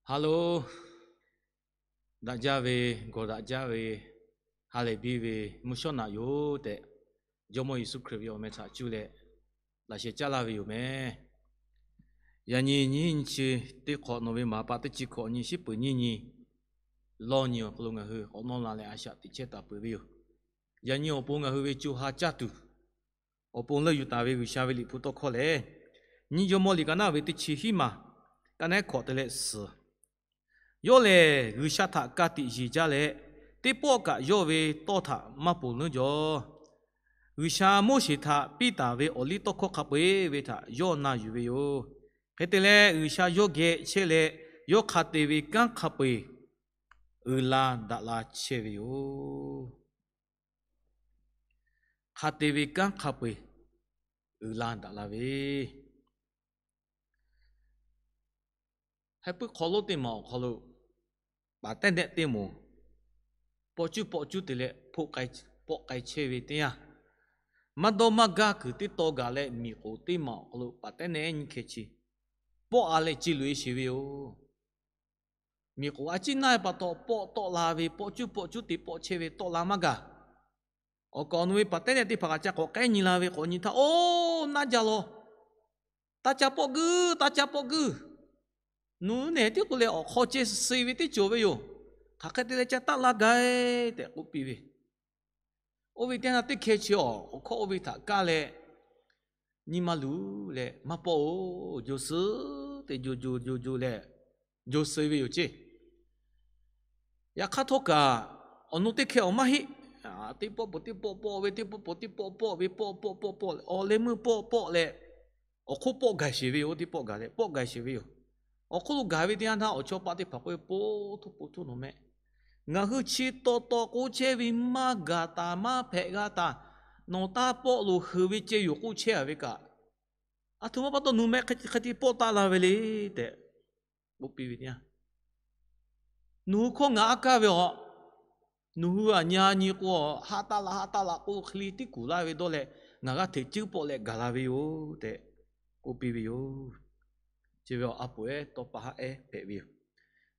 Hello, daꞈ jaˇ ve, gawˬ daꞈ jaˇ ve, ha lehˬ biˇ ve mvuhˇ shawˉ naꞈ yoˬ tehꞈ, Jawˇmawˇ Yeˍsuˆ Hkriꞈ ve awˬ meh htaꞈ cuˇ leh laꞈ sheh caˉ laˇ ve yoˬ meh. Yaꞈ nyi nyiˇ nyi chi teˇ hk'awꞈ nawˬ ve maˍ paˍ teˇ chi hkawꞈ nyi shiˉ peuˍ nyiˇ nyi lawˇ nyi awˬ hk'aw lo ngaˬ hui k'awꞈ nawˇ la leh a shaꞈ teꞈ chehˇ taˍ peuˬ ve yoˬ. Yaꞈ nyi awˬ pon ngaˬ hui ve co ha caˇ tuˬ awˬ pon leuˆ yuˬ taˍ ve G'uiˬsha ve Liꞈ hpu tawˇ hkawˇ lehˬ, nyiˇ Jawˇmawˇ liꞈ ka naˉ ve teˇ chi hiˉ maˬ, ka naˉ hkawꞈ te leh suhˍ. Yawˇ lehˬ, G'uiˬsha htaꞈ ka tiꞈ yeˬ jaˇ leh, teˇ pawˆ kaꞈ yawˇ ve tawˇ htaꞈ maˇ ponˬ leuˉ jaw. G'uiˬsha Moˉseˍ htaꞈ piˇ taˍ ve awˬliˇ tawˇ hkawˇ hk'a peu-eˬ ve htaꞈ yawˇ na yuˬ ve yoˬ. Hk'e te leh, G'uiˬsha yawˇ geh chehˇ leh, yawˇ hk'a te ve kanˉ hk'a peu-eˬ uiˍ la daꞈ la chehˇ ve yoˬ. Hk'a te ve kanˉ hk'a peu-eˬ uiˍ la daꞈ la ve, haˉ puiˉ hk'aw lonˉ teˇ maˬ awˬ hk'aw lo paˍ tehˉ nehˆ teˇ moˍ pawˆ cuˇ pawˆ cuˇ te leh hpoˆ k'ai, pawˆ k'ai chehˇ ve teˇ yanˇ, maˇ dawˇ maˇ gaˇ kuiˬ teˇ taw gaˬ leh miˬ k'oˍ teˇ maˬ awˬ hk'aw lo paˍ tehˉ nehˆ nyiˇ hkeh chi pawˆ a leh ce loꞈ-e sheˍ ve yoˬ. Miˬ k'oˍ a ciˉ naˇ ve pa taw pawˆ tawˆ la ve, pawˆ cuˇ pawˆ cuˇ te pawˆ chehˇ ve tawˆ la maˇ gaˬ. Awˬ kaˍ awˬ nu ve paˍ tehˉ nehˆ teˇ hpaˍ kaꞈ ca k'awꞈ k'ehˉ nyi la ve k'awꞈ nyi htaˇ, oˇ naˆ jaˇ law. Taˇ ca pawˆ guiˇ, taˇ ca pawˆ guiˇ. Nu nehˬ tiˉ k'oˆ leh awˬ hk'aw ceh suh ve teˇ cawˬ ve yoˬ. Hk'aˬ hk'e te leh ca taˆ la gaˇ-e tehꞈ k'oˆ piˇ ve. Oˇ ve teˇ yanˇ teˇ hkeh chi awˬ hkawˇ oˇ ve htaꞈ kaˇ leh, nyi ma luˬ leh maˇ pawˆ-oˬ, jo suhˍ te jo jo jo jo leh jo suhˍ ve yoˬ ceˇ. Yaꞈ hk'aˇ htawˇ kaꞈ, awˬ nu teˇ hkeh awˬ maˇ heˆ. Teˇ pawˆ pawˆ teˇ pawˆ pawˆ ve, teˇ pawˆ pawˆ teˇ pawˆ pawˆ ve, pawˆ pawˆ pawˆ pawˆ leh, awˬ leh meuˇ pawˆ pawˆ leh, awˬ hk'oˆ pawˆ gaˬ sheˍ ve yoˬ. Teˇ pawˆ gaˬ leh pawˆ gaˬ sheˍ ve yoˬ. Awˬ hk'oˆ lo gaˬ ve teˇ yanˇ htaˇ awˬ chawˇ paˆ teˇ hpaˍ k'oˆ ve, Po htoˇ po htoˇ nawˬ meh, ngaˬ hui chi taw taw k'oˆ chehˇ ve maˇ gaˬ taˍ, maˇ hpehꞈ g'a taˍ. Nawˬ taˇ pawˆ loˬ, heuˬ ve ceh yoˬ k'oˆ chehˇ a ve kaꞈ, aˬ htoꞈ ma pa taw nawˬ meh hk'e te pawˆ taˆ la ve le tehꞈ k'oˆ piˇ ve teˇ yanˇ, nawˬ hui hkawˇ ngaˬ aˉ kaˇ ve aˬ. Nawˬ hui aˬ nyi a nyi k'o, haˆ taˆ la haˆ taˆ la k'oˆ hk'e le tiˉ kuˬ laˇ ve dawˇ leh, ngaˬ g'aˇ hteꞈ ceuˉ pawˆ leh gaˬ la ve yoˬ tehꞈ k'oˆ piˇ ve yoˬ. Chi ve awˬ a poˍ ehˉ tawˇ pa haˆ ehˉ hpehꞈ ve yoˬ.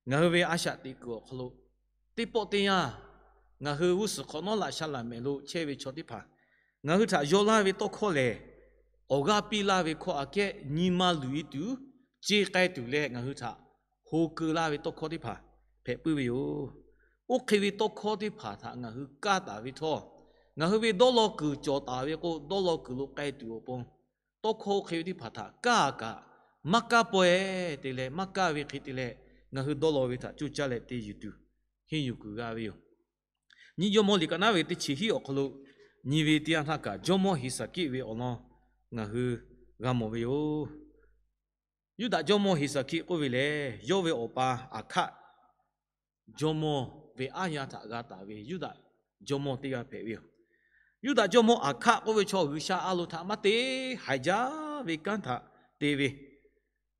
Ngaˬ hui ve a shaꞈ teꞈ kuiˬ awˬ hk'aw lo teˇ pawˆ teˇ yanˇ, ngaˬ hui g'uˇ suhˍ hk'awꞈ nawˉ laꞈ sha laꞈ mehˍ lo chehˇ ve chaw teˇ hpaˍ, ngaˬ hui htaꞈ yaw laˇ ve tawˇ hkawˇ lehˬ, awˬ g'aˇ piˇ laˇ ve hkawˇ aꞈ kehˉ nyi ma luˬ-e tuˬ, ce k'ai tuˬ leh ngaˬ hui htaꞈ ho keu laˇ ve tawˇ hkawˇ teˇ hpaˍ hpehꞈ puiˉ ve yoˬ. Oˇ hk'e ve tawˇ hkawˇ teˇ hpaˍ htaꞈ ngaˬ hui kaˇ taˍ ve htawˇ, ngaˬ hui ve dawˇ law kuiˬ cawˬ taˍ ve k'o, dawˇ law kuiˬ lo k'ai tuˬ awˬ pon tawˇ hkawˇ oˇ hk'e ve teˇ hpaˍ htaꞈ kaˇ kaꞈ, maˇ kaˇ pawehˇ te leh maˇ kaˇ ve hk'e te leh, ngaˬ hui dawˇ law ve htaꞈ coˇ caˇ leh te yuˬ tuˬ henˇ yuˬ kuiˬ g'a ve yoˬ. Nyiˇ Jawˇmawˇ liꞈ ka naˉ ve teˇ chi hiˉ awˬ hk'aw lo nyi ve teˇ yanˇ htaˇ kaꞈ, Jawˇmawˇ Heˍsaˍkiˆ ve awˬ lawn ngaˬ hui g'a mawˬ ve yoˬ. Yuˇdaꞈ jawˇmawˇ Heˍsaˍkiˆ k'oˆ ve lehˬ, yawˇ ve awˬ pa Aˍhkaˆ jawˇmawˇ ve aˉ yanˇ htaꞈ g'a taˍ ve Yuˇdaꞈ jawˇmawˇ teˇ g'aˇ hpehꞈ ve yoˬ. Yuˇdaꞈ jawˇmawˇ Aˍhkaˆ k'oˆ ve chaw G'uiˬsha a loˍ htaꞈ maˇ te, haiˬ jaˇ ve kanˉ htaꞈ te ve,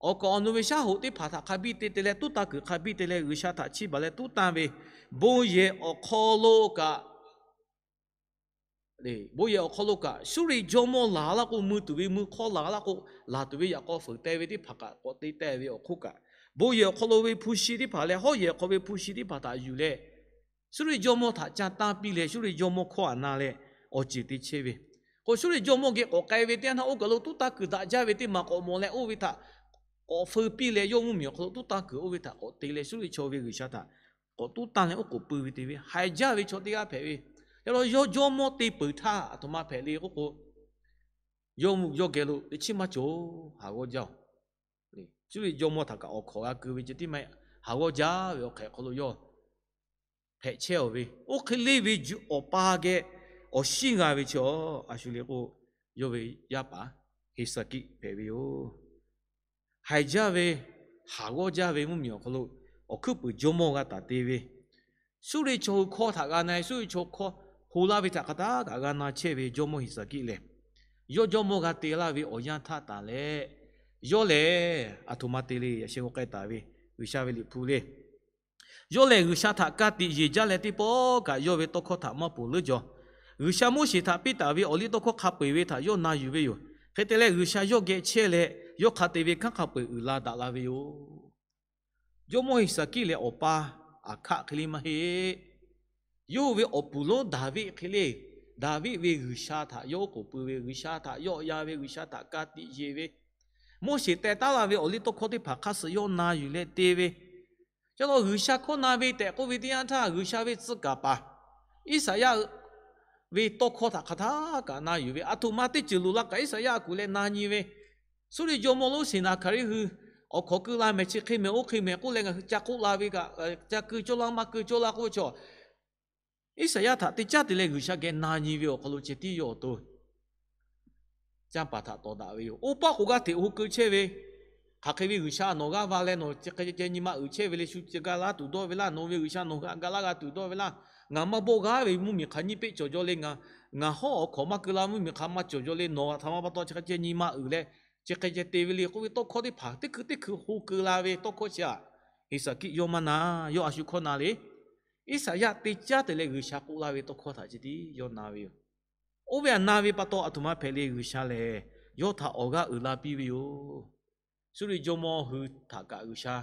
awˬ kaˍ awˬ nu ve shaˉ hoꞈ teˇ hpaˍ htaꞈ hk'a biˇ te te leh, tuˉ tanˇ kuiˬ hk'a biˇ te leh G'uiˬsha htaꞈ chiˇ baˬ leh tuˉ tanˇ ve, bon yehˬ awˬ hk'aw lo kaꞈ, bon yehˬ awˬ hk'aw lo kaꞈ Suˇriˆ jawˇmawˇ laˬ laˇ k'o, mui tuˬ ve mui hk'awˇ laˬ laˇ k'o, laˬ tuˬ ve yaꞈ k'aw fuiˍ teh ve teˇ hpaˍ kaꞈ k'awꞈ te teh ve awˬ hk'oˆ kaꞈ, bon yehˬ awˬ hk'aw lo ve hpu shi teˇ hpaˍ leh hawˉ yehˬ awˬ hk'aw ve hpu shi teˇ hpaˍ htaꞈ yuˬ leh, Suˇriˆ jawˇmawˇ htaꞈ ca tanˇ piˇ leh, Suˇriˆ jawˇmawˇ hkawˇ aꞈ na leh awˬ ceˬ te chehˇ ve, k'o Suˇriˆ jawˇmawˇ geh k'awꞈ k'ai ve teˇ yanˇ htaˇ, oˇ kaˬ lo tuˉ tanˇ kuiˬ daꞈ jaˇ ve teˇ maˬ k'awꞈ mawˬ leh, oˇ ve htaꞈ k'awꞈ feu piˇ leh, yawˇ mvuhˇmiˬ awˬ hk'aw lo tuˉ tanˇ kuiˬ oˇ ve htaꞈ k'awꞈ te leh, Suˇriˆ chaw ve G'uiˬsha htaꞈ k'awꞈ tuˉ tanˇ leh oˉ k'oˍ pui ve te ve, haiˬ jaˇ ve chaw teˇ g'aˇ hpehꞈ ve. Yaꞈ law yawˇ jawˇmawˇ te peuˬ htaˇ aˬ htoꞈ ma hpehꞈ le k'oˆ k'o, yawˇ mvuhˇ yawˇ geh lo teˇ chiˉ maˇ cawˬ, haˍ g'awˇ jaˇ-oˬ. Suˇriˆ jawˇmawˇ htaꞈ kaꞈ awˬ hkawˍ g'a keu ve ceh tiˉ maˇ heˆ, haˍ g'awˇ jaˇ ve awˬ hk'ehꞈ hk'aw lo yawˇ hpehꞈ chehˇ-aˬ ve, oˇ hk'e le ve awˬ pa geh awˬ shinˉ g'a ve chi a shu le k'o, yawˇ ve yaˇ paˍ Heˍsaˍkiˆ hpehꞈ ve yoˬ. Haiˬ jaˇ ve, haˍ g'awˇ jaˇ ve mvuhˇmiˬ awˬ hk'aw lo awˬ hkuiˉ puiˍ jawˇmawˇ g'a taˍ te ve, Suˇriˆ chaw hui hkawˇ htaꞈ g'a na, Suˇriˆ chaw hkawˇ ho laˇ ve htaꞈ hk'a htaˇ kaꞈ g'a na chehˇ ve jawˇmawˇ Heˍsaˍkiˆ lehˬ, yawˇ jawˇmawˇ g'a te laˇ ve awˬ yanˇ htaˇ tanˬ leh, yawˇ lehˬ aˬ htoꞈ ma te le, yaꞈ sheh g'aw k'ai taˍ ve G'uiˬsha ve Liꞈ hpu le. Yawˇ lehˬ G'uiˬsha htaꞈ ka tiꞈ yeˬ jaˇ leh teˇ pawˆ kaꞈ yawˇ ve tawˇ hkawˇ htaꞈ maˇ ponˬ leuˉ jaw. G'uiˬsha Moˉseˍ htaꞈ piˇ taˍ ve awˬliˇtawˇhkawˇ hk'a peu-eˬ ve htaꞈ yawˇ na yuˬ ve yoˬ. Hk'e te leh G'uiˬsha yawˇ geh chehˇ leh yawˇ hk'a te ve kanˉ hk'a peu-eˬ uiˍ la daꞈ la ve yoˬ. Jawˇmawˇ Heˍsaˍkiˆ leh awˬ pa Aˍhkaˆ hk'e le maˇ heˆ. Yawˇ hui ve awˬ puˍ lonˉ Daˍviˆ hk'e le. Daˍviˆ ve G'uiˬsha htaꞈ yawˇ k'oˍ pui ve, G'uiˬsha htaꞈ yawˆ yan ve, G'uiˬsha htaꞈ ka tiꞈ yeˬ ve, Moˉseˍ teh taˉ la ve awˬ liˇ tawˇ hkawˇ teˇ hpaˍ hk'aˇ suh yawˇ na yuˬ leh te ve, yaꞈ hk'aˇ G'uiˬsha hkawˇ na ve tehꞈ k'oˆ ve teˇ yanˇ htaˇ, G'uiˬsha ve tcuh kaˍ paˍ Iˉsaˍyaˆ ve tawˇ hkawˇ htaꞈ hk'aˬ htaˇ kaꞈ na yuˬ ve, aˬ htoꞈ ma teˇ ceuˬ loˍ la kaꞈ Iˉsaˍyaˆ a kuˬ leh na nyi ve, Suˇriˆ jawˇmawˇ lonˉ Seˍnaˍhkaˍriˆ hui awˬ hk'awꞈ keu la mehˍ chi hk'e mehˍ oˇ hk'e mehˍ k'oˆ leh ngaˬ hui ca k'oˆ la ve kaꞈ, ca keu cawˇ laˇ maˇ keu cawˇ laˇ k'oˆ ve chaw, Iˉsaˍyaˆ htaꞈ teˇ caˉ te leh G'uiˬsha geh na nyi ve awˬ hk'aw lo ceh tiˉ yawˇ awˬ to canˇ paˍ htaꞈ tawˍ daꞈ ve yoˬ. Oˇ paˆ k'o g'aˇ hteꞈ ho keu chehˇ ve, hk'aˬ hk'e ve G'uiˬsha nawˬ g'aˇ va leh nawˬ chi hk'e ceh nyi ma uiˍ chehˇ ve le, shu ceh ga laˇ tuˬ dawˇ ve laˇ, nawˬ ve G'uiˬsha nawˬ hui htaꞈ ga laˇ g'a tuˬ dawˇ ve laˇ, ngaˬ maˇ bawˆ g'aˇ ve mvuhˇmiˬ hk'aˬ nyiˇ peˆ cawˬ jaw le, ngaˬ, ngaˬ hawˉ awˬ hk'awꞈ maˇ keu la mvuhˇmiˬ hk'aˬ maˇ cawˬ jaw le, nawˬ htaꞈ ma pa taw chi hk'e ceh nyi ma uiˍ leh chi hk'e ceh te ve le k'oˆ ve tawˇ hkawˇ teˇ hpaˍ teˇ hkui teˇ hkui ho keu la ve tawˇ hkawˇ chi aꞈ, Heˍsaˍkiˆ yawˇ maˇ na. Yawˇ a shu hkawˇ na le. Iˉsaˍyaˆ teˇ caˉ te leh G'uiˬsha k'oˆ laˇ ve tawˇ hkawˇ htaꞈ ceh tiˉ yawˇ na ve yoˬ. Oˇ ve htaꞈ na ve pa taw aˬ htoꞈ ma hpehꞈ le, G'uiˬsha lehˬ yawˇ htaꞈ awˬ g'aˇ uiˍ la piˇ ve yoˬ. Suˇriˆ jawˇmawˇ hui htaꞈ kaꞈ G'uiˬsha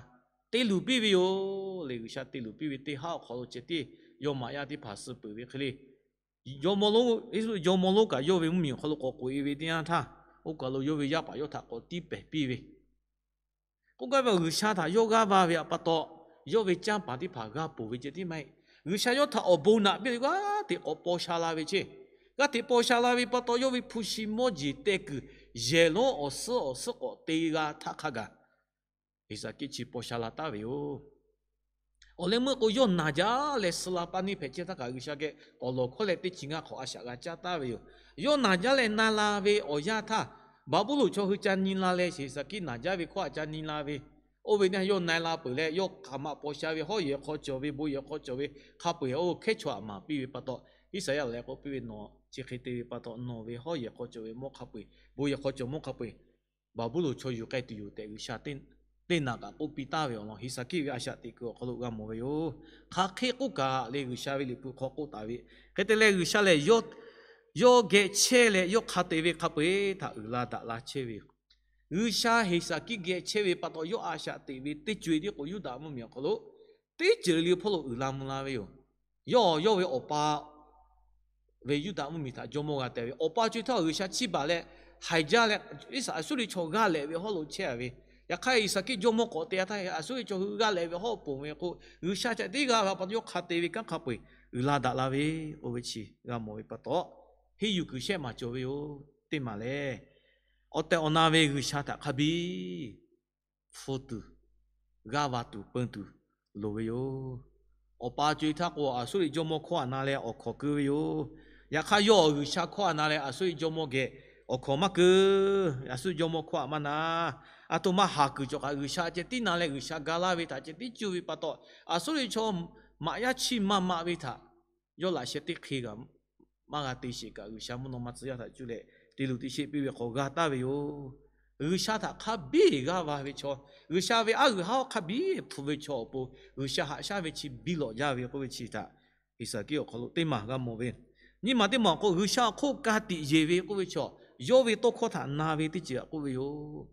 te luˬ piˇ ve yoˬ le. G'uiˬsha te luˬ piˇ ve teˇ haˉ awˬ hk'aw lo ceh tiˉ yawˇ maꞈ yaˇ teˇ hpaˍ suh peuˬ ve hk'e le. Jawˇmawˇ lonˉ, Iˉsaˍreˍlaˆ jawˇmawˇ lonˉ kaꞈ yawˇ ve mvuhˇmiˬ awˬ hk'aw lo k'awꞈ k'oꞈ e ve teˇ yanˇ htaˇ, oˇ kaˬ lo yawˇ ve yaˇ paˍ yawˇ htaꞈ k'awꞈ tiˇ pehˍ piˇ ve, k'oˆ gaˇ ve G'uiˬsha htaꞈ yawˇ g'aˇ va ve pa taw, yawˇ ve canˇ paˍ teˇ hpaˍ g'a ponˬ ve ceh tiˉ maˇ heˆ. G'uiˬsha yawˇ htaꞈ awˬ bon naꞈ piˇ ve g'aˇ hteꞈ k'awꞈ paw sha la ve ceˇ. G'aˇ hteꞈ paw sha la ve pa taw, yawˇ ve hpu shi mawˇ jeˬ teh kuiˬ yehˬ lonˉ awˬ suhˉ awˬ suhˉ k'awꞈ te g'a htaˇ hk'a gaˬ, Heˍsaˍkiˆ chi paw sha la taˍ ve yoˬ. Awˬ leh meuˆ k'o, yawˇ naˬ jaˇ leh suh la paˇ neˇ hpehꞈ chehˇ htaˇ kaꞈ G'uiˬsha geh awˬ lawˬ hkawˇ leh teˇ chi ngaˇ hk'awꞈ a shaꞈ g'a caˇ taˍ ve yoˬ. Yawˇ naˬ jaˇ leh na la ve awˬ yanˇ htaˇ, Baˍbuˍlonˍ chaw hui ca nyi la leh Heˍsaˍkiˆ naˬ jaˇ ve hkawˇ htaꞈ ca nyi la ve, oˇ ve naˇ yawˇ na e la peuˬ leh, yawˇ hk'aˬ ma paw sha ve hawˉ yehˬ hk'aw cawˬ ve, bon yehˬ hk'aw cawˬ ve hk'a peu-eˬ oˇ hkehˉ chaw htaꞈ maˍ piˇ ve pa taw, Iˉsaˍyaˆ lehˬ k'oˆ piˇ ve, Nawˬ chi hk'e te ve pa taw nawˬ ve hawˉ yehˬ hk'aw cawˬ ve mawˇ hk'a peu-eˬ, bon yehˬ hk'aw cawˬ mawˇ hk'a peu-eˬ Baˍbuˍlonˍ chaw yuˬ k'ai tuˬ yoˬ tehꞈ G'uiˬsha teˇ naˬ kaꞈ k'oˆ piˇ taˍ ve awˬ lawn Heˍsaˍkiˆ ve a shaꞈ teꞈ kuiˬ awˬ hk'aw lo g'a mawˬ ve yoˬ. Hk'aˬ hk'e k'oˆ kaꞈ le, G'uiˬsha ve Liꞈ hpu hk'aw k'oˆ taˍ ve, hk'e te leh G'uiˬsha lehˬ yawˇ geh chehˇ leh yawˇ hk'a te ve hk'a peu-eˬ htaꞈ uiˍ la daꞈ la chehˇ ve yoˬ. G'uiˬsha Heˍsaˍkiˆ geh chehˇ ve pa taw yawˇ a shaꞈ teꞈ ve teˇ co e tiˉ k'o, Yuˇdaꞈ mvuhˇmiˬ awˬ hk'aw lo teˇ ceuˬ le hpawˇ lo uiˍ la mvuh la ve yoˬ. Yawˇ, yawˇ ve awˬ pa ve Yuˇdaꞈ mvuhˇmiˬ htaꞈ jawˇmawˇ g'a teh ve, awˬ pa co e htaˇ G'uiˬsha chiˇ baˬ leh haiˬ jaˇ leh, Iˉsaˍ, Aˍsuˇriˆ chaw g'aˇ lehꞈ ve hawˉ lo chehˇ a ve, yaꞈ hk'aˇ Heˍsaˍkiˆ jawˇmawˇ k'awꞈ te a htaˇ, Aˍsuˇriˆ chaw hui g'aˇ lehꞈ ve hawˉ lo ponˬ ve k'o, G'uiˬsha ca tiˉ g'a ve pa taw yawˇ hk'a te ve kanˉ hk'a peu-eˬ uiˍ la daꞈ la ve k'oˆ ve chi g'a mawˬ ve pa taw, henˇ yuˬ kuiˬ shehˆ maˬ cawˬ ve yoˬ. Teˇ maˬ lehˬ, awˬ tehˬ awˬ na ve G'uiˬsha htaꞈ hk'a biˇ hpu tuˬ, g'aˇ va tuˬ peun tuˬ loˍ ve yoˬ. Awˬ pa co e htaˇ k'o, Aˍsuˇriˆ jawˇmawˇ hkawˇ a na leh awˬ hkawˍ keu ve yoˬ. Yaꞈ hk'aˇ yawˇ G'uiˬsha hkawˇ a na leh Aˍsuˇriˆ jawˇmawˇ geh awˬ hkawˍ maˇ keu. Aˍsuˇriˆ jawˇmawˇ hkawˇ a maˇ na. Aˬ htoꞈ ma haˍ kuiˬ cawˬ kaꞈ G'uiˬsha ceh tiˉ na leh G'uiˬsha ga laˇ ve htaꞈ ceh tiˉ cuˇ ve pa taw, Aˍsuˇriˆ chaw maꞈ yaˇ chiˇ maˇ maꞈ ve htaꞈ yawˇ laꞈ sheh teˇ hk'e g'a maˇ g'a te sheˍ kaꞈ, G'uiˬsha mvuhˇ naw ma tcuh yaˇ htaꞈ cuˇ leh te luˬ te sheˆ piˇ ve hk'awꞈ g'a taˍ ve yoˬ. G'uiˬsha htaꞈ hk'a biˇ g'aˇ va ve chaw, G'uiˬsha ve aˉ g'uiˬ haˉ hk'a biˇ hpu ve chaw awˬ pon, G'uiˬsha haꞈ shaˉ ve chi biˇ lawꞈ jaˇ ve k'oˆ ve chi htaꞈ Heˍsaˍkiˆ awˬ hk'aw lo teˇ maˬ g'a mawˬ ve. Nyiˇ maˬ teˇ maˬ awˬ hk'aw G'uiˬsha awˬ hk'oˆ ka tiꞈ yeˬ ve k'oˆ ve chaw, yawˇ ve tawˇ hkawˇ htaꞈ na ve teˇ ceuˬ htaꞈ k'oˆ ve yoˬ.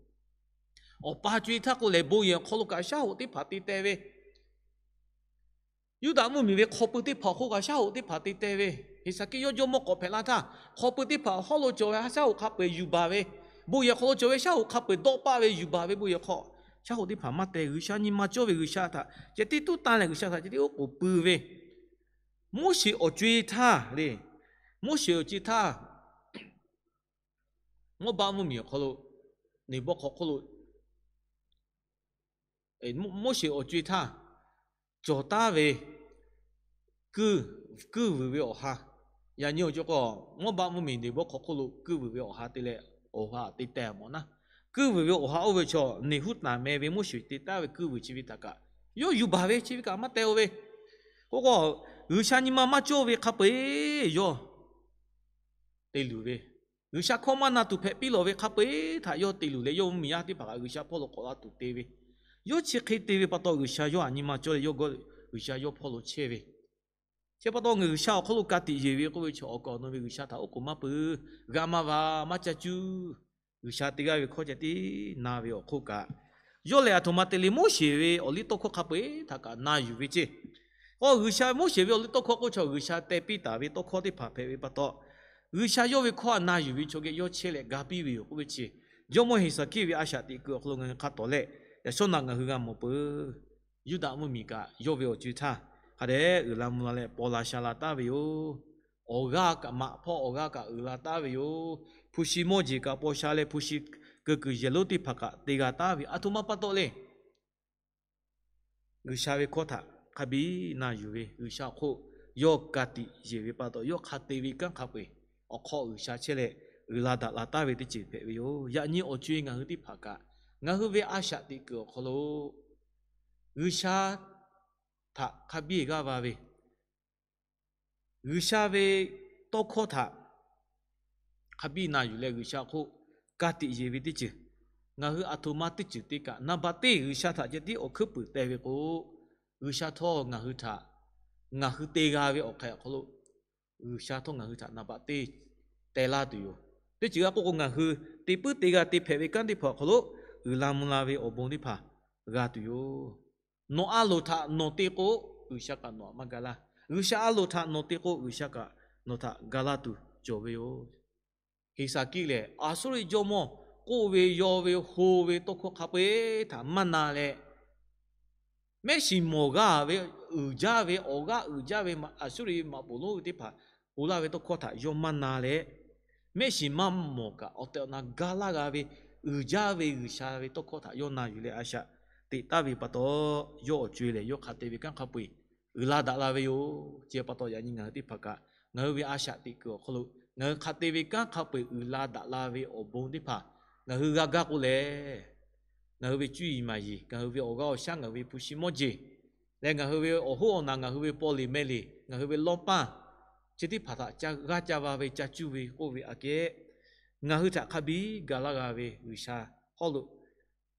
Awˬ pa co e htaˇ k'o lehˬ, bon yehˬ awˬ hk'aw lo kaꞈ shaˉ hoꞈ teˇ hpaˍ te teh ve, Yuˇdaꞈ mvuhˇmiˬ ve hk'aw pui teˇ hpaˍ awˬ hk'oˆ kaꞈ shaˉ hoꞈ teˇ hpaˍ te teh ve, Heˍsaˍkiˆ yawˇ jawˇmawˇ k'awꞈ hpehꞈ la htaˇ, hk'aw pui teˇ hpaˍ hawˉ lo cawˬ ve shaˉ hoꞈ hk'a peu-eˬ yuˬ baˬ ve, bon yehˬ hk'aw lo cawˬ ve shaˉ hoꞈ hk'a peu-eˬ dawˆ paˆ ve yuˬ baˬ ve, bon yehˬ hk'aw shaˉ hoꞈ teˇ hpaˍ maˇ teh. G'uiˬsha nyi ma cawˇ ve G'uiˬsha htaꞈ ceh tiˉ tuˉ tanˇ leh G'uiˬsha htaꞈ ceh tiˉ oˉ k'oˍ pui ve, Moˉseˍ awˬ co e htaˇ le, Moˉseˍ awˬ co e htaˇ, Mawˇbaˆ mvuhˇmiˬ awˬ hk'aw lo, neˬ bawˆ hk'aw hk'oˆ lo, Moˉseˍ awˬ co e htaˇ cawˬ taˉ ve kuiˇ, kuiˇ vuiˬ ve awˬ ha, yaꞈ nyi awˬ co k'o, Mawˇbaˆ mvuhˇmiˬ neˬ bawˆ hk'aw hk'oˆ lo kuiˇ vuiˬ ve awˬ ha te leh awˬ ha te teh mawˬ naˉ. Kuiˇ vuiˬ ve awˬ ha oˇ ve chaw Neˍhuˉtaˍmeh ve Moˉseˍ te taˉ ve kuiˇ vuiˬ chi ve htaꞈ kaꞈ yawˇ yuˬ baˬ ve chi ve kaꞈ maˇ teh-o ve. K'o k'o, G'uiˬsha nyi ma maˇ cawˇ ve hk'a peu-eˬ yawˇ te luˬ ve, G'uiˬsha hkawˇ maˇ na tuˬ hpehꞈ piˇ lawˬ ve hk'a peu-eˬ htaꞈ yawˇ te luˬ leh, yawˇ mvuhˇmiˬ yaˇ teˇ hpaˍ kaꞈ G'uiˬsha hpawˇ lo k'awꞈ la tuˬ te ve, yawˇ chi hk'e te ve pa taw G'uiˬsha yawˇ htaꞈ nyi ma cawˇ leh yawˇ gawˇ G'uiˬsha yawˇ hpawˇ lo chehˇ ve. Chi pa taw ngaˬ G'uiˬsha awˬ hk'aw lo ka tiꞈ yeˬ ve k'oˆ ve chaw awˬ kaꞈ awˬ na ve G'uiˬsha htaꞈ oˉ k'oˍ maˇ pui, g'a maˇ va, maˇ caˇ cuˇ. G'uiˬsha te g'aˇ ve hkawˇ ceh tiˉ na ve awˬ hk'oˆ kaꞈ, Yawˇ lehˬ aˬ htoꞈ ma te le, Moˉseˍ ve awˬliˇtawˇhkawˇ hk'a peu-eˬ htaꞈ kaꞈ na yuˬ ve ceˇ. K'o G'uiˬsha Moˉseˍ ve awˬliˇtawˇhkawˇ k'oˆ chaw G'uiˬsha teh piˇ taˍ ve tawˇhkawˇ teˇ hpaˍ hpehꞈ ve pa taw, G'uiˬsha yawˇ ve hkawˇ htaꞈ na yuˬ ve chaw geh yawˇ chehˇ leh ga piˇ ve yoˬ k'oˆ ve chi, Jawˇmawˇ Heˍsaˍkiˆ ve a shaꞈ teꞈ kuiˬ awˬ hk'aw lo ngaˬ hui hk'a tawˍ leh, yaꞈ shawˉ naꞈ ngaˬ hui g'a mawˬ peuˬ. Yuˇdaꞈ mvuhˇmiˬ kaꞈ yawˇ ve awˬ co-e htaˇ hk'a dehꞈ uiˍ la mvuh la leh paw la sha la taˍ ve yoˬ. Awˬ g'aˇ kaꞈ maꞈ hpawˇ awˬ g'aˇ kaꞈ uiˍ la taˍ ve yoˬ. Hpu shi mawˇ jeˬ kaꞈ paw sha leh hpu shi keu kuiˬ yehˬ lonˉ teˇ hpaˍ kaꞈ te g'a taˍ ve, aˬ htoꞈ ma pa taw le. G'uiˬsha ve hkawˇ htaꞈ hk'a biˇ na yuˬ ve, G'uiˬsha awˬ hk'oˆ yawˇ ka tiꞈ yeˬ ve pa taw, yawˇ hk'a te ve kanˉ hk'a peu-eˬ awˬ hk'aw G'uiˬsha chehˇ leh uiˍ la daꞈ la taˍ ve teˇ ceuˬ hpehꞈ ve yoˬ. Yaꞈ nyi awˬ co-e ngaˬ hui teˇ hpaˍ kaꞈ, ngaˬ hui ve a shaꞈ teꞈ kuiˬ awˬ hk'aw lo G'uiˬsha htaꞈ hk'a biˇ g'aˇ va ve, G'uiˬsha ve tawˇ hkawˇ htaꞈ hk'a biˇ na yuˬ leh G'uiˬsha hk'oˆ ka tiꞈ yeˬ ve teˇ ceuˬ, ngaˬ hui aˬ htoꞈ ma teˇ ceuˬ te kaꞈ, naˍ baꞈ teˇ G'uiˬsha htaꞈ ceh tiˉ awˬ hkuiˉ puiˍ teh ve k'o, G'uiˬsha htawˇ ngaˬ hui htaꞈ, ngaˬ hui te g'a ve awˬ hk'e awˬ hk'aw lo G'uiˬsha htawˇ ngaˬ hui htaꞈ naˍ baꞈ teˇ teh laˇ tuˬ yoˬ. Teˇ ceuˬ g'a k'oˆ k'o, ngaˬ hui te puiˉ te g'a te hpehꞈ ve kanˉ teˇ hpaˍ awˬ hk'aw lo uiˍ la mvuh la ve awˬ bon teˇ hpaˍ g'a tuˬ yoˬ. Nawˬ a loˍ htaꞈ nawˬ te k'o, G'uiˬsha kaꞈ nawˬ htaꞈ maˇ ga laˇ. G'uiˬsha a loˍ htaꞈ nawˬ te k'o, G'uiˬsha kaꞈ nawˬ htaꞈ ga laˇ tuˬ cawˬ ve yoˬ. Heˍsaˍkiˆ lehˬ, Aˍsuˇriˆ jawˇmawˇ k'oˆ ve yawˇ ve ho ve tawˇ hkawˇ hk'a peu-eˬ htaꞈ maˇ na leh, mehˆ shiˍ mawˬ g'a ve, uiˍ jaˇ ve, awˬ g'aˇ uiˍ jaˇ ve, Aˍsuˇriˆ maꞈ poˍ lonˉ ve teˇ hpaˍ pu laˇ ve tawˇ hkawˇ htaꞈ yawˇ maˇ na leh, mehˆ shiˍ maˇ mawˬ kaꞈ awˬ tehˬ awˬ na ga laˇ g'a ve, uiˍ jaˇ ve G'uiˬsha ve tawˇ hkawˇ htaꞈ yawˇ na yuˬ leh a shaꞈ teꞈ taˍ ve pa taw, yawˇ awˬ co-e lehˬ yawˇ hk'a te ve kanˉ hk'a peu-eˬ uiˍ la daꞈ la ve yoˬ. Chi pa taw yaꞈ nyi ngaˬ hui teˇ hpaˍ kaꞈ, ngaˬ hui ve a shaꞈ teꞈ kuiˬ awˬ hk'aw lo ngaˬ hui hk'a te ve kanˉ hk'a peu-eˬ uiˍ la daꞈ la ve awˬ bon teˇ hpaˍ ngaˬ hui g'a gaˇ k'o lehˬ, ngaˬ hui ve cuˇ yiˍ maˍ yiˍ, ngaˬ hui ve awˬ g'aˇ awˬ shaˉ, ngaˬ hui ve hpu shi mawˇ jeˬ leh ngaˬ hui ve awˬ hoˉ awˬ naˬ, ngaˬ hui ve paw liꞈ meh liꞈ, ngaˬ hui ve lawˇ paˇ, chi teˇ hpaˍ htaꞈ g'aˇ ca va ve ca cuˇ ve k'oˆ ve aꞈ kehˉ, ngaˬ hui htaꞈ hk'a biˇ ga laˇ g'a ve G'uiˬsha hawˉ lo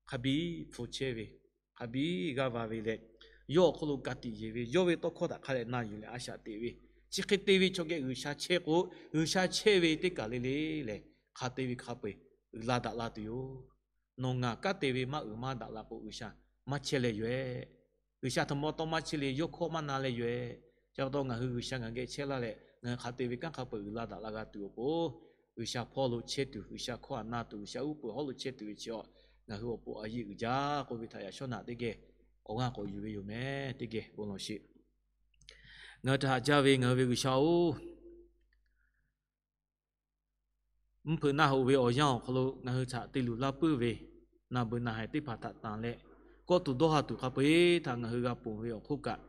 hk'a biˇ hpu chehˇ ve, hk'a biˇ g'aˇ va ve leh, yawˇ awˬ hk'aw lo ka tiꞈ yeˬ ve, yawˇ ve tawˇ hkawˇ htaꞈ hk'a dehꞈ na yuˬ leh a shaꞈ teꞈ ve, chi hk'e te ve chaw geh G'uiˬsha chehˇ k'o, G'uiˬsha chehˇ ve teˇ kaˬ le le lehˬ, hk'a te ve hk'a peu-eˬ uiˍ la daꞈ la tuˬ yoˬ. Nawˬ ngaˬ kanˉ te ve maˇ uiˍ maˇ daꞈ la k'o, G'uiˬsha maˇ chehˇ leh yoˬ-ehˍ. G'uiˬsha htaꞈ maw taw maˇ chehˇ le, yawˇ hkawˇ maˇ na leh yoˬ-ehˍ. Chi pa taw ngaˬ hui G'uiˬsha ngaˬ geh chehˇ laˇ leh, ngaˬ hui hk'a te ve kanˉ hk'a peu-eˬ uiˍ la daꞈ la g'a tuˬ awˬ pon, G'uiˬsha hpawˇ lo chehˇ tuˬ, G'uiˬsha hkawˇ htaꞈ na tuˬ, G'uiˬsha uˉ peunˍ hawˉ lo chehˇ tuˬ ve chi awˬ, ngaˬ hui awˬ pon a yeˇ uiˍ jaˇ k'oˆ ve htaꞈ yaꞈ shawˉ naꞈ teˇ geh awˬ g'aˇ k'awꞈ yuˬ ve yoˬ meh. Teˇ geh bon lawˬ sheˍ. Ngaˬ hui htaꞈ haꞈ jaˇ ve ngaˬ hui ve G'uiˬsha-oˬ, mvuhˇ hpeuꞈ naˆ hoꞈ ve awˬ yanˇ awˬ hk'aw lo ngaˬ hui htaꞈ te luˬ laˇ puiˉ ve, naˬ beuˬ naˬ haiˬ teˇ hpaˍ htaꞈ tanˬ leh, kawˆ tuˬ dawˇ ha tuˬ hk'a peu-eˬ htaꞈ ngaˬ hui g'a ponˬ ve awˬ hk'oˆ kaꞈ,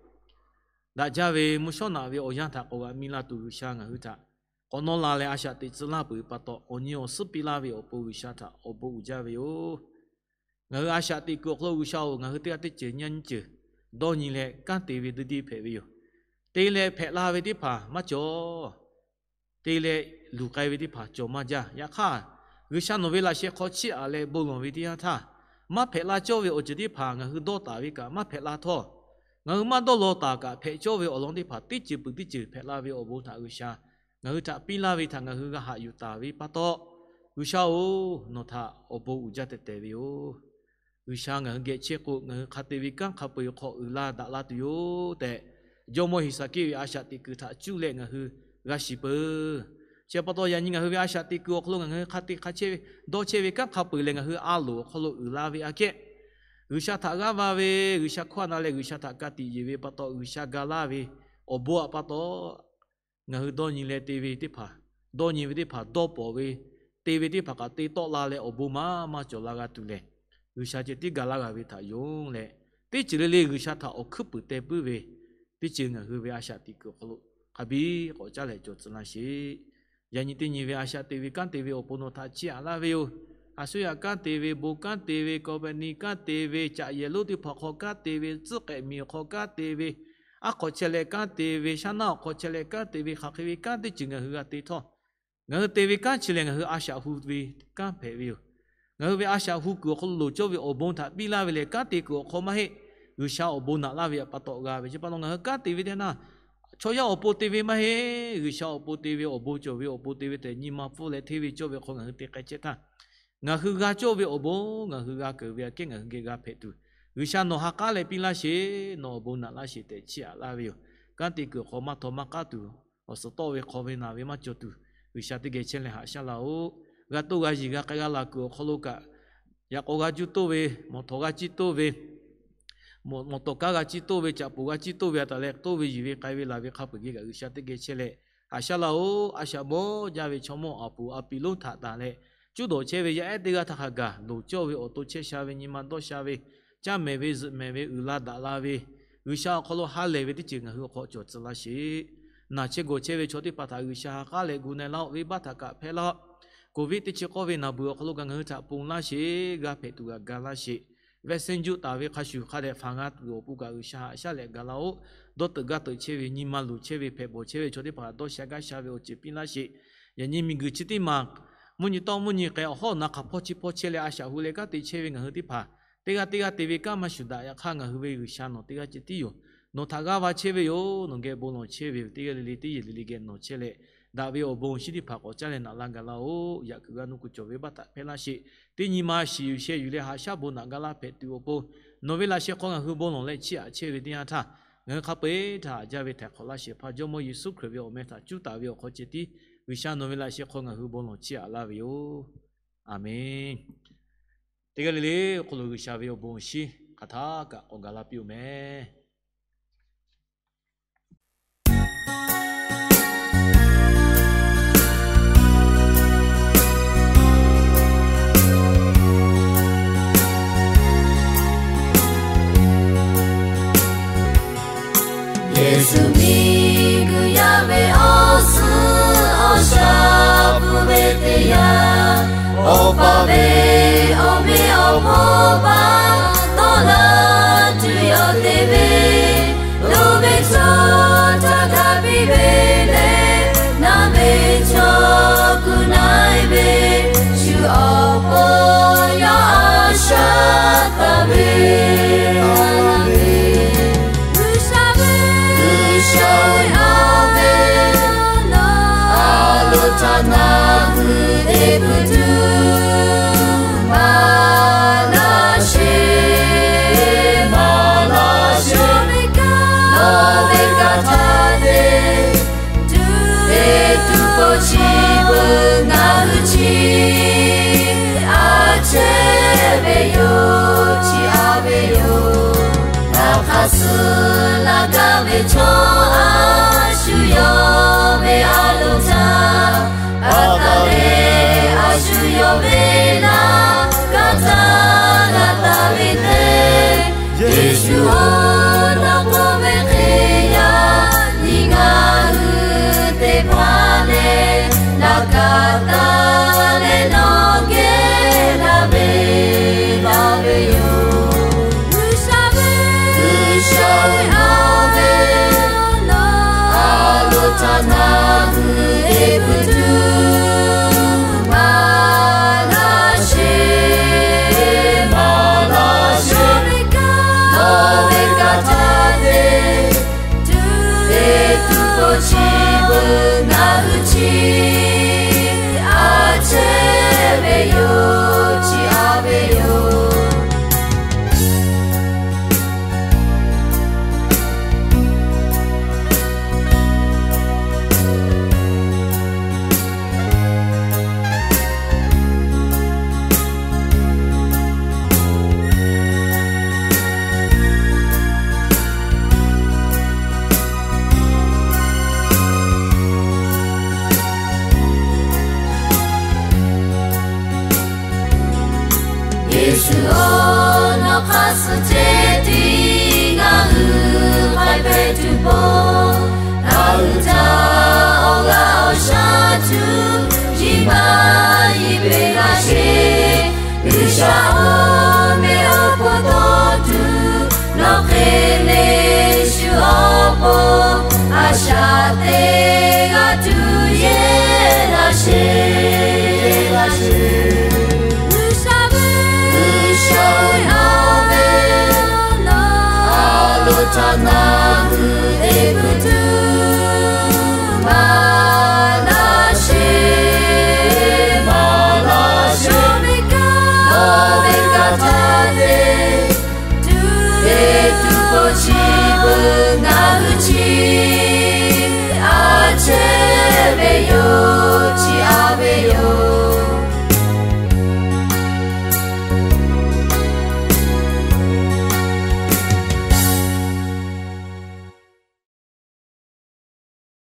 daꞈ jaˇ ve mvuhˇ shawˉ naꞈ ve awˬ yanˇ htaꞈ k'awꞈ g'aꞈ mi la tuˬ G'uiˬsha ngaˬ hui htaꞈ k'awꞈ nawˇ la leh a shaꞈ teꞈ tcuh laˇ peuˬ pa taw, awˬ nyi awˬ suhˉ piˇ laˇ ve awˬ pon G'uiˬsha htaꞈ awˬ bon uiˍ jaˇ ve yoˬ. Ngaˬ hui a shaꞈ teꞈ kuiˬ awˬ hk'aw lo G'uiˬsha-oˬ, ngaˬ hui teˇ g'aˇ teˇ ceuˬ nyi nyi ceuˬ dawˇ nyi leh kanˉ te ve deˇ deˇ hpehꞈ ve yoˬ. Te leh hpehꞈ la ve teˇ hpaˍ maˇ cawˬ. Te leh luˬ k'ai ve teˇ hpaˍ cawˬ maˇ jaˇ. Yaꞈ hk'aˇ, G'uiˬsha nawˬ ve laꞈ sheh hk'aw chiˇ aꞈ leh bon lawˬ ve teˇ yanˇ htaˇ, maˇ hpehꞈ la cawˇ ve awˬ ceuˬ teˇ hpaˍ ngaˬ hui dawˇ taˍ ve kaꞈ maˇ hpehꞈ la htawˇ, ngaˬ hui maˇ dawˇ law taˍ kaꞈ hpehꞈ cawˇ ve awˬ lawn teˇ hpaˍ teˇ ceuˬ peuˬ teˇ ceuˬ hpehꞈ la ve awˬ bon htaꞈ G'uiˬsha ngaˬ hui htaꞈ piˇ laˇ ve htaꞈ ngaˬ hui g'a haꞈ yuˬ taˍ ve pa taw, G'uiˬsha-oˬ, nawˬ htaꞈ awˬ bon uiˍ jaˇ tehꞈ tehˬ ve yoˬ. G'uiˬsha ngaˬ hui geh chehˇ k'o, ngaˬ hui hk'a te ve kanˉ hk'a peu-eˬ hk'aw uiˍ la daꞈ la tuˬ yoˬ tehꞈ, Jawˇmawˇ Heˍsaˍkiˆ ve a shaꞈ teꞈ kuiˬ htaꞈ cuˇ leh ngaˬ hui g'a shiˍ peuˬ. Chi pa taw yaꞈ nyi ngaˬ hui ve a shaꞈ teꞈ kuiˬ awˬ hk'aw lo ngaˬ hui hk'a te hk'a chehˇ ve, dawˇ chehˇ ve kanˉ hk'a peu-eˬ lehˬ, ngaˬ hui a loˍ awˬ hk'aw lo uiˍ la ve aꞈ kehˉ, G'uiˬsha htaꞈ g'aˇ va ve, G'uiˬsha hkawˇ na leh G'uiˬsha htaꞈ ka tiꞈ yeˬ ve pa taw, G'uiˬsha ga laˇ ve awˬ bon aꞈ pa taw, ngaˬ hui dawˇ nyi leh te ve teˇ hpaˍ, dawˇ nyi ve teˇ hpaˍ dawˇ pawnˍ ve, te ve teˇ hpaˍ kaꞈ te tawˆ la leh awˬ bon maˇ maˇ cawˬ la g'a tuˬ lehˬ, G'uiˬsha ceh tiˉ ga laˇ g'a ve htaꞈ yonˍ leh, teˇ ceuˬ le le G'uiˬsha htaꞈ awˬ hkuiˉ puiˍ teh puiˉ ve teˇ ceuˬ ngaˬ hui ve a shaꞈ teꞈ kuiˬ awˬ hk'aw lo hk'a biˇ k'awꞈ caˉ leh cawˬ tcuh laˇ sheˍ. Yaꞈ nyi teˇ nyi ve a shaꞈ te ve kanˉ te ve awˬ pon nawˬ htaꞈ chiˇ aꞈ laˇ ve yoˬ. A suˉ yaꞈ kanˉ te ve, bon kanˉ te ve, company kanˉ te ve, caꞈ yehˬ lonˉ teˇ hpaˍ hk'aw kanˉ te ve, tcuhˉ k'ehꞈ miˬ awˬ hk'aw kanˉ te ve, aˉ hk'aw chehˇ leh kanˉ te ve, shaˉ naˉ awˬ hk'aw chehˇ leh kanˉ te ve, hk'aˬ hk'e ve kanˉ teˇ ceuˬ ngaˬ hui g'a te htawˇ, ngaˬ hui te ve kanˉ chi lehˬ ngaˬ hui a shaꞈ hu ve kanˉ hpehꞈ ve yoˬ. Ngaˬ hui ve a shaꞈ hu kuiˬ awˬ hk'aw lo loˍ cawˇ ve awˬ bon htaꞈ piˇ laˇ ve lehˬ, kanˉ te kuiˬ awˬ hk'aw maˇ heˆ. G'uiˬsha awˬ bon naꞈ laˇ ve pa taw g'a ve. Chi pa taw ngaˬ hui kanˉ te ve teˇ naˇ, chaw yaˇ awˬ pon te ve maˇ heˆ. G'uiˬsha awˬ pon te ve, awˬ bon cawˬ ve awˬ pon te ve tehꞈ nyi ma pfuhˇ leh hteˇ ve cawˇ ve hk'aw ngaˬ hui te k'ai chehˇ htaˇ, Ngaˬ hui g'a cawˇ ve awˬ bon, ngaˬ hui g'a keunˍ ve aꞈ kehˉ ngaˬ hui geh g'a hpehꞈ tuˬ, G'uiˬsha nawˬ ha k'aˉ leh piˇ laˇ sheˍ. Nawˬ awˬ bon naꞈ laˇ sheˍ tehꞈ chiˇ aꞈ laˇ ve yoˬ. Kanˉ te kuiˬ awˬ hk'aw maˇ htaw maˇ k'aˉ tuˬ, awˬ suhˍ tawˆ ve hk'aw ve naˬ ve maˇ cawˬ tuˬ, G'uiˬsha teˇ geh chehˇ leh haꞈ shaˉ laˇ-oˆ. G'a toˇ g'a yiˬ g'a k'ai g'a laˬ kuiˬ awˬ hk'aw lo kaꞈ, yaꞈ k'aw g'a juˇ toˇ ve, mawˬ htawꞈ g'a ciˇ toˇ ve, mawˬ tawˍ kaˇ g'a ciˇ toˇ ve, caꞈ poˍ g'a ciˇ toˇ ve a taˍ leh, toˇ ve yiˬ ve k'ai ve laˬ ve hk'a peu-eˬ geh kaꞈ G'uiˬsha teˇ geh chehˇ leh haꞈ shaˉ laˇ-oˆ. A shaꞈ mawˇ jaˇ ve chaw mawˇ aˬ puˍ a piˍ lonˉ htaꞈ tanˬ leh, cuˇ dawˬ chehˇ ve yaˇ ehˉ teˇ g'aˇ htaˇ hk'a gaˬ loˍ cawˇ ve awˬ to chehˇ sha ve nyi ma dawˇ sha ve, caˇ mehˍ ve zuhꞈ mehˍ ve uiˍ la daꞈ la ve, G'uiˬsha awˬ hk'aw lo ha lehˬ ve teˇ ceuˬ ngaˬ hui awˬ hk'aw cawˬ tcuh laˇ sheˍ. Naˬ chehˇ gawˬ chehˇ ve chaw teˇ hpaˍ htaꞈ G'uiˬsha ha k'aˉ leh gu na-e laˇ-oˆ. Venˇbaˆ htaꞈ kaꞈ hpehˇ laˇ-oˆ. Covid teˇ chi k'awˇ ve naˬ beuˬ awˬ hk'aw lo kaꞈ ngaˬ hui htaꞈ ponˬ laˇ sheˍ. G'a hpehꞈ tuˬ g'a ga laˇ sheˍ. Vaccine juˆ taˍ ve hk'a shuˍ hk'a dehꞈ hpanˍ g'a tuˬ awˬ pon kaꞈ G'uiˬsha haꞈ shaˉ leh ga laˇ-oˆ. Dawˇ teuꞈ gaˇ teuꞈ chehˇ ve, nyi ma luˬ chehˇ ve, hpehꞈ bawˬ chehˇ ve chaw teˇ hpaˍ dawˇ sha gaˇ sha ve awˬ ceuˬ piˇ laˇ sheˍ. Yaꞈ nyi miˬguiˬ chi teˇ maˬ mvuhˇ nyi tawˇ mvuhˇ nyi k'ai awˬ hawˉ na hk'aˬ hpawˇ chi hpawˇ chehˇ leh a shaꞈ hu leh kanˉ te chehˇ ve ngaˬ hui teˇ hpaˍ, teˇ g'aˇ teˇ g'aˇ te ve kanˉ maˇ shuˍ daꞈ. Yaꞈ hk'aˇ ngaˬ hui ve G'uiˬsha nawˬ teˇ g'aˇ ceh tiˉ yoˬ. Nawˬ htaꞈ g'aˇ va chehˇ ve yoˬ. Nawˬ geh bon lawˬ chehˇ ve yoˬ. Teˇ g'aˇ le le teˇ yehˬ le le geh nawˬ chehˇ leh, daꞈ ve awˬ bon awˬ shinˉ teˇ hpaˍ k'awꞈ caˇ leh naꞈ laˇ ga laˇ-oˆ. Yaꞈ kuiˬ g'a nuˇ kuiˬ cawˬ ve baˆ htaꞈ hpehˇ laˇ sheˍ. Teˇ nyi ma shiˍ yuˬ sheh yuˬ leh haꞈ shaˉ bon naꞈ ga laˇ hpehꞈ tuˬ awˬ pon, nawˬ ve laꞈ sheh hk'aw ngaˬ hui bon lawˬ leh chiˇ aꞈ chehˇ ve teˇ yanˇ htaˇ, ngaˬ hui hk'a peu-eˬ htaꞈ haꞈ jaˇ ve htaiˍ hk'awꞈ laˇ shehˍ hpaˇ Jawˇmawˇ Yeˍsuˆ Hkriꞈ ve awˬ meh htaꞈ cuˉ taˍ ve awˬ hk'aw ceh tiˉ G'uiˬsha nawˬ ve laꞈ sheh hk'aw ngaˬ hui bon lawˬ chiˇ aꞈ laˇ ve yoˬ. A menˬ. Teˇ g'aˇ le le awˬ hk'aw lo G'uiˬsha ve awˬ bon awˬ shinˉ hk'aˬ htaˇ kaꞈ k'awꞈ ga laˇ piˇ-oˬ meh. Yeˍsuˆ miˬguiˬ yaˇ ve awˬ suhˍ awˬ shaˍ pfuhˇ ve teˇ yanˇ, Awˬ pa ve awˬ meh awˬ hpawˇ pa tawˆ la tuˬ yaˇ te ve, loˍ ve chaw htaꞈ g'a piˇ ve leh, naˬ ve chaw kuˬ na-e ve, shu awˬ pon yaˇ a shaꞈ taˍ ve. G'uiˬsha ve, G'uiˬsha ve a ve, a loˍ htaꞈ ngaˬ hui te puiˉ tuˬ, maˍ laˇ sheˍ, maˍ laˇ sheˍ. Nawˬ ve kanˉ htaˇ te tuˬ, te tuˬ k'o chi beuꞈ ngaˬ hui chi a chehˇ ve yoˬ, chi a ve yoˬ. Ngaˬ hk'aˬ suh laˇ gaˇ ve chaw a shu yawˇ ve a loˍ htaꞈ pa taw leh, a shu yawˇ ve laꞈ ka htaꞈ g'a taˍ ve teˇ, Yeˍsuˆ-oˬ, nawˬ k'oˆ ve hk'e yaꞈ nyi ngaˬ hui te hpaˇ leh, laꞈ ka taˍ leh nawˬ geh laˇ ve laˇ ve yoˬ. G'uiˬsha ve, G'uiˬsha ve a ve, a loˍ htaꞈ ngaˬ hui te puiˉ tuˬ, maˍ laˇ sheˍ, maˍ laˇ sheˍ. Nawˬ ve kanˉ htaˇ te tuˬ, te tuˬ k'o chi beuꞈ ngaˬ hui chi a chehˇ ve yoˬ, chi a ve yoˬ. Yeˍsuˆ-oˬ, nawˬ hk'aˬ suh ceh tiˉ ngaˬ hui k'ai hpehꞈ tuˬ pon, ngaˬ hui htaꞈ awˬ g'aˇ awˬ shaˉ tuˬ nyi ma yiˬ peꞈ laˇ sheˍ. G'uiˬsha awˬ meh awˬ hpon tawˇ tuˬ, nawˬ hk'e le shu awˬ pon a shaꞈ teˇ g'aˇ tuˬ yehˇ laˇ sheˍ.